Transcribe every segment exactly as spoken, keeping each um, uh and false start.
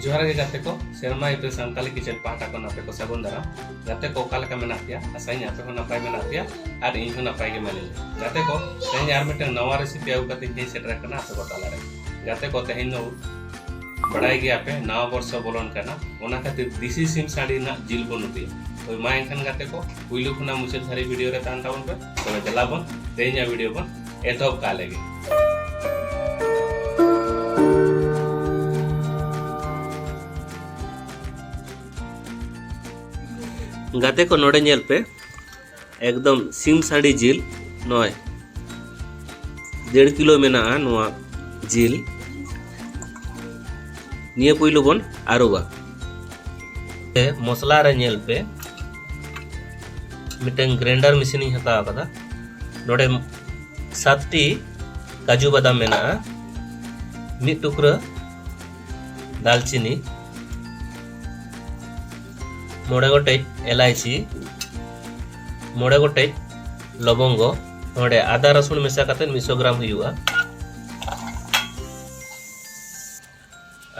ᱡᱚᱦᱟᱨ ᱜᱮ ᱜᱟᱛᱮ ᱠᱚ, ᱥᱮᱨᱢᱟ ᱤᱯᱤᱞ ᱥᱟᱱᱛᱟᱞᱤ ᱠᱤᱪᱮᱱ ᱯᱟᱦᱴᱟ ᱠᱷᱚᱱ ᱟᱯᱮ ᱠᱚ ᱥᱟᱹᱜᱩᱱ ᱫᱟᱨᱟᱢ᱾ ᱜᱟᱛᱮ ᱠᱚ, ᱚᱠᱟ ᱞᱮᱠᱟ ᱢᱮᱱᱟᱜ ᱯᱮᱭᱟ? ᱟᱥᱟᱭᱟᱹᱧ ᱟᱯᱮ ᱦᱚᱸ ᱱᱟᱯᱟᱭ ᱢᱮᱱᱟᱜ ᱯᱮᱭᱟ ᱟᱨ ᱤᱧ ᱦᱚᱸ ᱱᱟᱯᱟᱭ ᱜᱮ ᱢᱮᱱᱟᱹᱧᱟ᱾ ᱜᱟᱛᱮ ᱠᱚ, ᱛᱮᱦᱮᱧ ᱟᱨ ᱢᱤᱫᱴᱟᱝ ᱱᱟᱣᱟ ᱨᱮᱥᱤᱯᱤ ᱟᱹᱜᱩ ᱠᱟᱛᱮ ᱤᱧ ᱦᱮᱡ ᱥᱮᱴᱮᱨ ᱟᱠᱟᱱᱟ ᱟᱯᱮ ᱠᱚ ᱛᱟᱞᱟᱨᱮ᱾ ᱜᱟᱛᱮ ᱠᱚ, ᱛᱮᱦᱮᱧ ᱫᱚ ᱵᱟᱲᱟᱭ ᱜᱮᱭᱟ ᱯᱮ, ᱱᱟᱣᱟ ᱵᱚᱨᱥᱚ ᱵᱚᱞᱚᱱ ᱠᱟᱱᱟ, ᱚᱱᱟ ᱠᱷᱟᱹᱛᱤᱨ ᱫᱮᱥᱤ ᱥᱤᱢ ᱥᱟᱺᱰᱤ ᱨᱮᱱᱟᱜ ᱡᱤᱞ ᱵᱚᱱ ᱩᱛᱩᱭᱟ᱾ ᱦᱳᱭ, ᱢᱟ ᱮᱱᱠᱷᱟᱱ ᱜᱟᱛᱮ ᱠᱚ, ᱯᱩᱭᱞᱩ ᱠᱷᱚᱱᱟᱜ ᱢᱩᱪᱟᱹᱫ ᱫᱷᱟᱹᱨᱤᱡ ᱵᱷᱤᱰᱤᱭᱳ ᱨᱮ ᱛᱟᱦᱮᱱ ᱛᱟᱵᱚᱱ ᱯᱮ᱾ ᱛᱚᱵᱮ ᱫᱮᱞᱟ ᱵᱚᱱ ᱛᱮᱦᱮᱧᱟᱜ ᱵᱷᱤᱰᱤᱭᱳ ᱵᱚᱱ ᱮᱛᱚᱦᱚᱵ ᱠᱟᱜ ᱞᱮᱜᱮ᱾ ᱜᱟᱛᱮ ᱠᱚ, ᱱᱚᱰᱮ ᱧᱮᱞ ᱯᱮ, ᱮᱠᱫᱚᱢ ᱥᱤᱢ ᱥᱟᱺᱰᱤ ᱡᱤᱞ, ᱱᱚᱜᱼᱚᱭ ᱰᱮᱲ ᱠᱤᱞᱳ ᱢᱮᱱᱟᱜᱼᱟ ᱱᱚᱣᱟ ᱡᱤᱞ᱾ ᱱᱤᱭᱟᱹ ᱯᱩᱭᱞᱩ ᱵᱚᱱ ᱟᱹᱨᱩᱵᱟ᱾ ᱢᱚᱥᱞᱟ ᱨᱮ ᱧᱮᱞ ᱯᱮ, ᱢᱤᱫᱴᱟᱝ ᱜᱨᱟᱭᱱᱰᱟᱨ ᱢᱮᱥᱤᱱ ᱤᱧ ᱦᱟᱛᱟᱣ ᱟᱠᱟᱫᱟ᱾ ᱱᱚᱰᱮ ᱥᱟᱛᱴᱤ ᱠᱟᱡᱩ ᱵᱟᱫᱟᱢ ᱢᱮᱱᱟᱜᱼᱟ, ᱢᱤᱫ ᱴᱩᱠᱨᱟᱹ ᱫᱟᱞᱪᱤᱱᱤ, ᱢᱚᱬᱮ ᱜᱚᱴᱮᱡ ᱮᱞᱟᱭᱪᱤ, ᱢᱚᱬᱮ ᱜᱚᱴᱮᱡ ᱞᱚᱵᱚᱝᱜᱚ, ᱱᱚᱰᱮ ᱟᱫᱟ ᱨᱟᱹᱥᱩᱱ ᱢᱮᱥᱟ ᱠᱟᱛᱮ ᱢᱤᱫᱥᱚ ᱜᱨᱟᱢ ᱦᱩᱭᱩᱜᱼᱟ᱾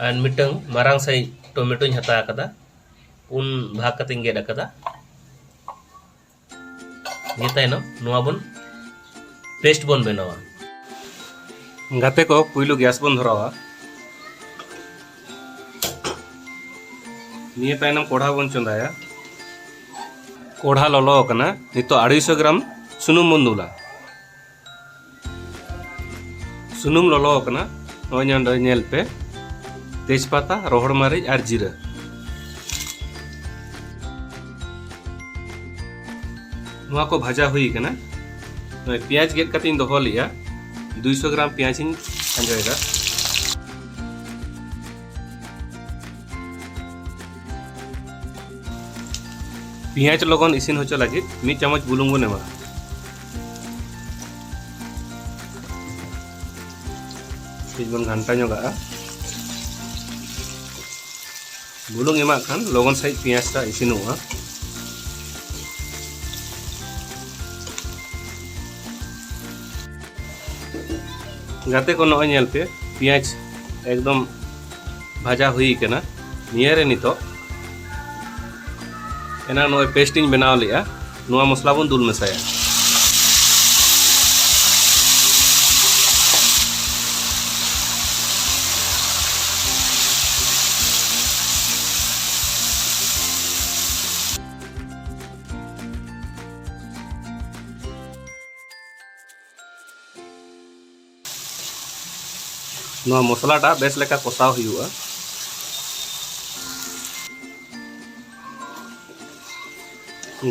ᱟᱨ ᱢᱤᱫᱴᱟᱝ ᱢᱟᱨᱟᱝ ᱥᱟᱹᱦᱤᱡ ᱴᱚᱢᱮᱴᱳᱧ ᱦᱟᱛᱟᱣ ᱟᱠᱟᱫᱟ, ᱯᱩᱱ ᱵᱷᱟᱜᱽ ᱠᱟᱛᱮᱧ ᱜᱮᱫ ᱟᱠᱟᱫᱟ᱾ ᱱᱤᱭᱟᱹ ᱛᱟᱭᱱᱚᱢ ᱱᱚᱣᱟ ᱵᱚᱱ ᱯᱮᱥᱴ ᱵᱚᱱ ᱵᱮᱱᱟᱣᱟ᱾ ᱜᱟᱛᱮ ᱠᱚ, ᱯᱩᱭᱞᱩ ᱜᱮᱥ ᱵᱚᱱ ᱫᱷᱚᱨᱟᱣᱟ᱾ ᱱᱤᱭᱟᱹ ᱛᱟᱭᱱᱚᱢ ᱠᱚᱲᱦᱟ ᱵᱚᱱ ᱪᱚᱸᱫᱟᱭᱟ᱾ ᱠᱚᱲᱦᱟ ᱞᱚᱞᱚ ᱟᱠᱟᱱᱟ, ᱱᱤᱛᱚᱜ ᱟᱲᱟᱭᱥᱚ ᱜᱨᱟᱢ ᱥᱩᱱᱩᱢ ᱵᱚᱱ ᱫᱩᱞᱟ᱾ ᱥᱩᱱᱩᱢ ᱞᱚᱞᱚ ᱟᱠᱟᱱᱟ, ᱱᱚᱜᱼᱚᱭ ᱱᱚᱰᱮ ᱧᱮᱞ ᱯᱮ, ᱛᱮᱡᱽᱯᱟᱛᱟ, ᱨᱚᱦᱚᱲ ᱢᱟᱹᱨᱤᱪ ᱟᱨ ᱡᱤᱨᱟᱹ᱾ ᱱᱚᱣᱟ ᱠᱚ ᱵᱷᱟᱡᱟ ᱦᱩᱭ ᱟᱠᱟᱱᱟ᱾ ᱱᱚᱜᱼᱚᱭ ᱯᱮᱸᱭᱟᱡᱽ ᱜᱮᱫ ᱠᱟᱛᱮᱧ ᱫᱚᱦᱚ ᱞᱮᱫᱼᱟ, ᱫᱩᱭᱥᱚ ᱜᱨᱟᱢ ᱯᱮᱸᱭᱟᱡᱽ ᱤᱧ ᱠᱷᱟᱸᱡᱚᱭᱮᱫᱟ᱾ ᱯᱮᱸᱭᱟᱡᱽ ᱞᱚᱜᱚᱱ ᱤᱥᱤᱱ ᱦᱚᱪᱚ ᱞᱟᱹᱜᱤᱫ ᱢᱤᱫ ᱪᱟᱢᱚᱪ ᱵᱩᱞᱩᱝ ᱵᱚᱱ ᱮᱢᱟ᱾ ᱠᱟᱹᱡ ᱵᱚᱱ ᱜᱷᱟᱱᱴᱟ ᱧᱚᱜᱟᱜᱼᱟ᱾ ᱵᱩᱞᱩᱝ ᱮᱢᱟᱜ ᱠᱷᱟᱱ ᱞᱚᱜᱚᱱ ᱥᱟᱺᱦᱤᱡ ᱯᱮᱸᱭᱟᱡᱽ ᱴᱟᱜ ᱤᱥᱤᱱᱚᱜᱼᱟ᱾ ᱜᱟᱛᱮ ᱠᱚ, ᱱᱚᱜᱼᱚᱭ ᱧᱮᱞ ᱯᱮ, ᱯᱮᱸᱭᱟᱡᱽ ᱮᱠᱫᱚᱢ ᱵᱷᱟᱡᱟ ᱦᱩᱭ ᱠᱟᱱᱟ᱾ ᱱᱤᱭᱟᱹ ᱨᱮ ᱱᱤᱛᱚᱜ ᱮᱱᱟᱝ ᱱᱚᱜᱼᱚᱭ paste ᱤᱧ ᱵᱮᱱᱟᱣ ᱞᱮᱜᱼᱟ, ᱱᱚᱣᱟ ᱢᱚᱥᱞᱟ ᱵᱚᱱ ᱫᱩᱞ ᱢᱮᱥᱟᱭᱟ᱾ ᱱᱚᱣᱟ ᱢᱚᱥᱞᱟᱴᱟᱜ ᱵᱮᱥ ᱞᱮᱠᱟ ᱠᱚᱥᱟᱣ ᱦᱩᱭᱩᱜᱼᱟ᱾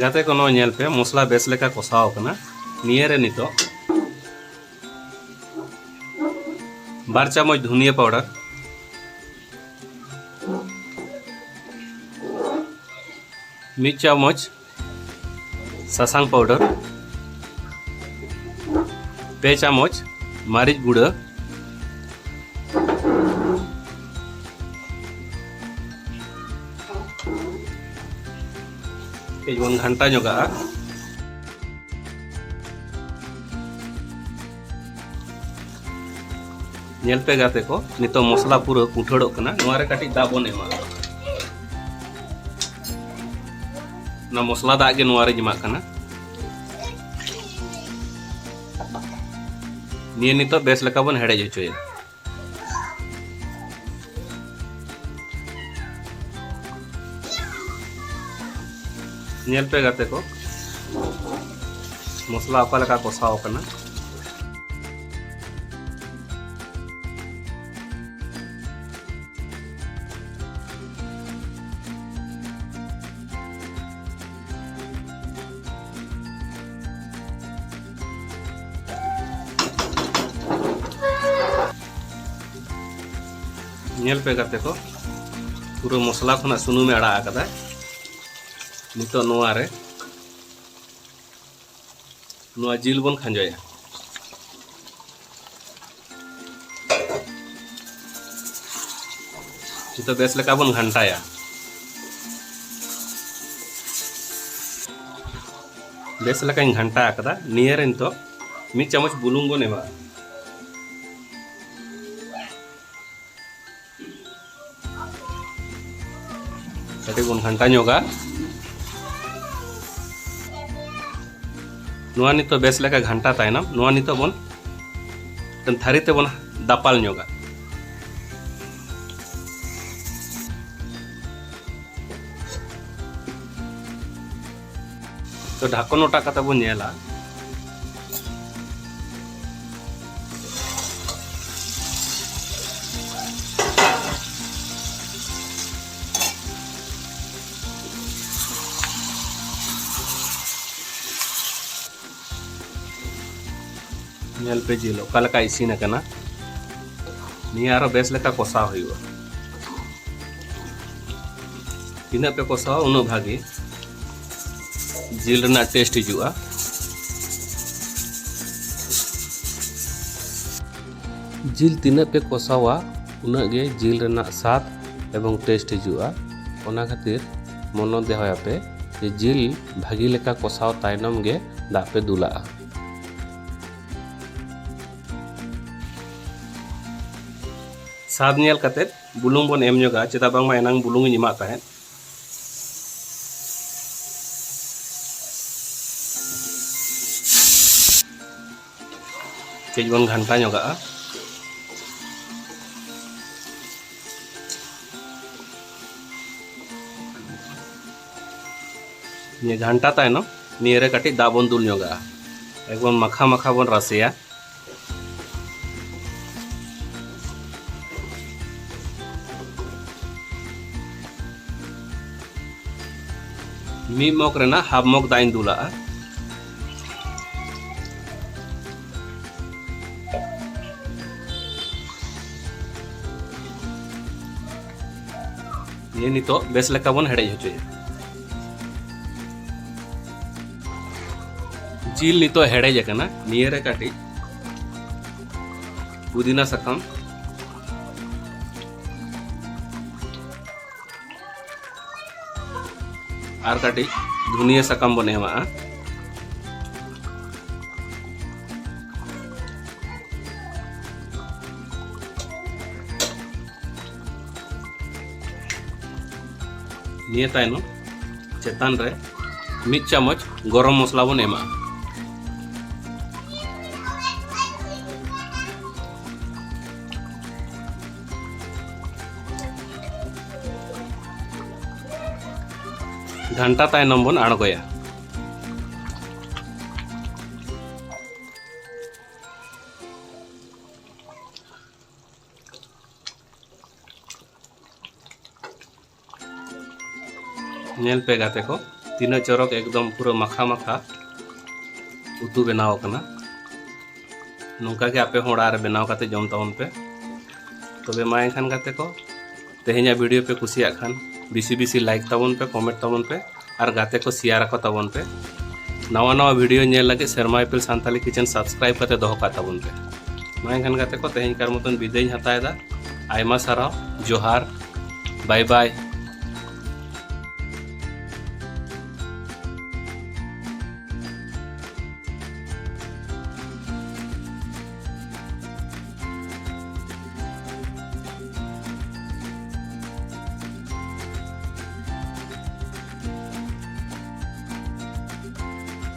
ᱜᱟᱛᱮ ᱠᱚ, ᱱᱚᱣᱟ ᱧᱮᱞ ᱯᱮ, ᱢᱚᱥᱞᱟ ᱵᱮᱥ ᱞᱮᱠᱟ ᱠᱚᱥᱟᱣ ᱟᱠᱟᱱᱟ᱾ ᱱᱤᱭᱟᱹ ᱨᱮ ᱱᱤᱛᱚᱜ ᱵᱟᱨ ᱪᱟᱢᱚᱪ ᱫᱷᱩᱱᱤᱭᱟᱹ powder, ᱢᱤᱫ ᱪᱟᱢᱚᱪ ᱥᱟᱥᱟᱝ powder, ᱯᱮ ᱪᱟᱢᱚᱪ ᱢᱟᱹᱨᱤᱪ ᱜᱩᱸᱰᱟᱹ, ᱠᱟᱹᱡ ᱵᱚᱱ ᱜᱷᱟᱱᱴᱟ ᱧᱚᱜᱟᱜᱼᱟ᱾ ᱧᱮᱞ ᱯᱮ ᱜᱟᱛᱮ ᱠᱚ, ᱱᱤᱛᱚᱜ ᱢᱚᱥᱞᱟ ᱯᱩᱨᱟᱹ ᱠᱩᱴᱷᱟᱹᱲᱚᱜ ᱠᱟᱱᱟ᱾ ᱱᱚᱣᱟ ᱨᱮ ᱠᱟᱹᱴᱤᱡ ᱫᱟᱜ ᱵᱚᱱ ᱮᱢᱟ᱾ ᱚᱱᱟ ᱢᱚᱥᱞᱟ ᱫᱟᱜ ᱜᱮ ᱱᱚᱣᱟ ᱨᱮᱧ ᱮᱢᱟᱜ ᱠᱟᱱᱟ᱾ ᱱᱤᱭᱟᱹ ᱱᱤᱛᱚᱜ ᱵᱮᱥ ᱞᱮᱠᱟ ᱵᱚᱱ ᱦᱮᱰᱮᱡ ᱦᱚᱪᱚᱭᱟ᱾ ᱧᱮᱞ ᱯᱮ ᱜᱟᱛᱮ ᱠᱚ, ᱢᱚᱥᱞᱟ ᱚᱠᱟ ᱞᱮᱠᱟ ᱠᱚᱥᱟᱣ ᱟᱠᱟᱱᱟ᱾ ᱧᱮᱞ ᱯᱮ ᱜᱟᱛᱮ ᱠᱚ, ᱯᱩᱨᱟᱹ ᱢᱚᱥᱞᱟ ᱠᱷᱚᱱᱟᱜ ᱥᱩᱱᱩᱢᱮ ᱟᱲᱟᱜ ᱟᱠᱟᱫᱟ᱾ ᱱᱤᱛᱚᱜ ᱱᱚᱣᱟ ᱨᱮ ᱱᱚᱣᱟ ᱡᱤᱞ ᱵᱚᱱ ᱠᱷᱟᱸᱡᱚᱭᱟ᱾ ᱱᱤᱛᱚᱜ ᱵᱮᱥ ᱞᱮᱠᱟ ᱵᱚᱱ ᱜᱷᱟᱱᱴᱟᱭᱟ᱾ ᱵᱮᱥ ᱞᱮᱠᱟᱧ ᱜᱷᱟᱱᱴᱟ ᱟᱠᱟᱫᱟ᱾ ᱱᱤᱭᱟᱹ ᱨᱮ ᱱᱤᱛᱚᱜ ᱢᱤᱫ ᱪᱟᱢᱚᱪ ᱵᱩᱞᱩᱝ ᱵᱚᱱ ᱮᱢᱟᱜᱼᱟ᱾ ᱠᱟᱹᱴᱤᱡ ᱵᱚᱱ ᱜᱷᱟᱱᱴᱟ ᱧᱚᱜᱟ᱾ ᱱᱚᱣᱟ ᱱᱤᱛᱚᱜ ᱵᱮᱥ ᱞᱮᱠᱟ ᱜᱷᱟᱱᱴᱟ ᱛᱟᱭᱱᱚᱢ, ᱱᱚᱣᱟ ᱱᱤᱛᱚᱜ ᱵᱚᱱ ᱛᱷᱟᱹᱨᱤ ᱛᱮᱵᱚᱱ ᱫᱟᱯᱟᱞ ᱧᱚᱜᱟ᱾ ᱛᱚ, ᱰᱷᱟᱠᱚᱱ ᱚᱴᱟᱜ ᱠᱟᱛᱮ ᱵᱚᱱ ᱧᱮᱞᱟ᱾ ᱧᱮᱞ ᱯᱮ ᱡᱤᱞ ᱚᱠᱟ ᱞᱮᱠᱟ ᱤᱥᱤᱱ ᱟᱠᱟᱱᱟ᱾ ᱱᱤᱭᱟᱹ ᱟᱨᱚ ᱵᱮᱥ ᱞᱮᱠᱟ ᱠᱚᱥᱟᱣ ᱦᱩᱭᱩᱜᱼᱟ᱾ ᱛᱤᱱᱟᱹᱜ ᱯᱮ ᱠᱚᱥᱟᱣᱟ, ᱩᱱᱟᱹᱜ ᱵᱷᱟᱜᱮ ᱡᱤᱞ ᱨᱮᱱᱟᱜ ᱴᱮᱥᱴ ᱦᱤᱡᱩᱜᱼᱟ᱾ ᱡᱤᱞ ᱛᱤᱱᱟᱹᱜ ᱯᱮ ᱠᱚᱥᱟᱣᱟ, ᱩᱱᱟᱹᱜ ᱜᱮ ᱡᱤᱞ ᱨᱮᱱᱟᱜ ᱥᱟᱫ ᱮᱵᱚᱝ ᱴᱮᱥᱴ ᱦᱤᱡᱩᱜᱼᱟ᱾ ᱚᱱᱟ ᱠᱷᱟᱹᱛᱤᱨ ᱢᱚᱱᱚ ᱫᱚᱦᱚᱭᱟᱯᱮ ᱡᱮ ᱡᱤᱞ ᱵᱷᱟᱹᱜᱤ ᱞᱮᱠᱟ ᱠᱚᱥᱟᱣ ᱛᱟᱭᱱᱚᱢ ᱜᱮ ᱫᱟᱜ ᱯᱮ ᱫᱩᱞᱟᱜᱼᱟ᱾ ᱥᱟᱫ ᱧᱮᱞ ᱠᱟᱛᱮ ᱵᱩᱞᱩᱝ ᱵᱚᱱ ᱮᱢ ᱧᱚᱜᱟ, ᱪᱮᱫᱟᱜ ᱵᱟᱝᱢᱟ ᱮᱱᱟᱝ ᱵᱩᱞᱩᱝ ᱤᱧ ᱮᱢᱟᱜ ᱛᱟᱦᱮᱸᱫ᱾ ᱠᱟᱹᱡ ᱵᱚᱱ ᱜᱷᱟᱱᱴᱟ ᱧᱚᱜᱟᱜᱼᱟ᱾ ᱱᱤᱭᱟᱹ ᱜᱷᱟᱱᱴᱟ ᱛᱟᱭᱱᱚᱢ ᱱᱤᱭᱟᱹ ᱨᱮ ᱠᱟᱹᱴᱤᱡ ᱫᱟᱜ ᱵᱚᱱ ᱫᱩᱞ ᱧᱚᱜᱟᱜᱼᱟ᱾ ᱮᱠᱫᱚᱢ ᱢᱟᱠᱷᱟ ᱢᱟᱠᱷᱟ ᱵᱚᱱ ᱨᱟᱥᱮᱭᱟ᱾ ᱢᱤᱫ ᱢᱚᱜᱽ ᱨᱮᱱᱟᱜ ᱦᱟᱯ ᱢᱚᱜᱽ ᱫᱟᱜ ᱤᱧ ᱫᱩᱞᱟᱜᱼᱟ᱾ ᱱᱤᱭᱟᱹ ᱱᱤᱛᱚᱜ ᱵᱮᱥ ᱞᱮᱠᱟ ᱵᱚᱱ ᱦᱮᱰᱮᱡ ᱦᱚᱪᱚᱭᱟ᱾ ᱡᱤᱞ ᱱᱤᱛᱚᱜ ᱦᱮᱰᱮᱡ ᱟᱠᱟᱱᱟ᱾ ᱱᱤᱭᱟᱹ ᱨᱮ ᱠᱟᱹᱴᱤᱡ ᱯᱩᱫᱤᱱᱟ ᱥᱟᱠᱟᱢ ᱟᱨ ᱠᱟᱹᱴᱤᱡ ᱫᱷᱩᱱᱤᱭᱟᱹ ᱥᱟᱠᱟᱢ ᱵᱚᱱ ᱮᱢᱟᱜᱼᱟ᱾ ᱱᱤᱭᱟᱹ ᱛᱟᱭᱱᱚᱢ ᱪᱮᱛᱟᱱ ᱨᱮ ᱢᱤᱫ ᱪᱟᱢᱚᱪ ᱜᱚᱨᱚᱢ ᱢᱚᱥᱞᱟ ᱵᱚᱱ ᱮᱢᱟᱜᱼᱟ᱾ ᱜᱷᱟᱱᱴᱟ ᱛᱟᱭᱱᱚᱢ ᱵᱚᱱ ᱟᱬᱜᱚᱭᱟ᱾ ᱧᱮᱞ ᱯᱮ ᱜᱟᱛᱮ ᱠᱚ, ᱛᱤᱱᱟᱹᱜ ᱪᱚᱨᱚᱠ, ᱮᱠᱫᱚᱢ ᱯᱩᱨᱟᱹ ᱢᱟᱠᱷᱟ ᱢᱟᱠᱷᱟ ᱩᱛᱩ ᱵᱮᱱᱟᱣ ᱟᱠᱟᱱᱟ᱾ ᱱᱚᱝᱠᱟ ᱜᱮ ᱟᱯᱮ ᱦᱚᱸ ᱚᱲᱟᱜ ᱨᱮ ᱵᱮᱱᱟᱣ ᱠᱟᱛᱮ ᱡᱚᱢ ᱛᱟᱵᱚᱱ ᱯᱮ᱾ ᱛᱚᱵᱮ ᱢᱟ ᱮᱱᱠᱷᱟᱱ ᱜᱟᱛᱮ ᱠᱚ, ᱛᱮᱦᱮᱧᱟᱜ video ᱯᱮ ᱠᱩᱥᱤᱭᱟᱜ ᱠᱷᱟᱱ ᱵᱮᱥᱤ ᱵᱮᱥᱤ like ᱛᱟᱵᱚᱱ ᱯᱮ, comment ᱛᱟᱵᱚᱱ ᱯᱮ ᱟᱨ ᱜᱟᱛᱮ ᱠᱚ share ᱟᱠᱚ ᱛᱟᱵᱚᱱ ᱯᱮ᱾ ᱱᱟᱣᱟ ᱱᱟᱣᱟ video ᱧᱮᱞ ᱞᱟᱹᱜᱤᱫ ᱥᱮᱨᱢᱟ ᱤᱯᱤᱞ ᱥᱟᱱᱛᱟᱞᱤ kitchen subscribe ᱠᱟᱛᱮ ᱫᱚᱦᱚ ᱠᱟᱜ ᱛᱟᱵᱚᱱ ᱯᱮ᱾ ᱢᱟ ᱮᱱᱠᱷᱟᱱ ᱜᱟᱛᱮ ᱠᱚ, ᱛᱮᱦᱮᱧ ᱠᱟᱨ ᱢᱚᱛᱚᱱ ᱵᱤᱫᱟᱹᱭ ᱤᱧ ᱦᱟᱛᱟᱣ ᱮᱫᱟ᱾ ᱟᱭᱢᱟ ᱥᱟᱨᱦᱟᱣ, ᱡᱚᱦᱟᱨ, bye bye᱾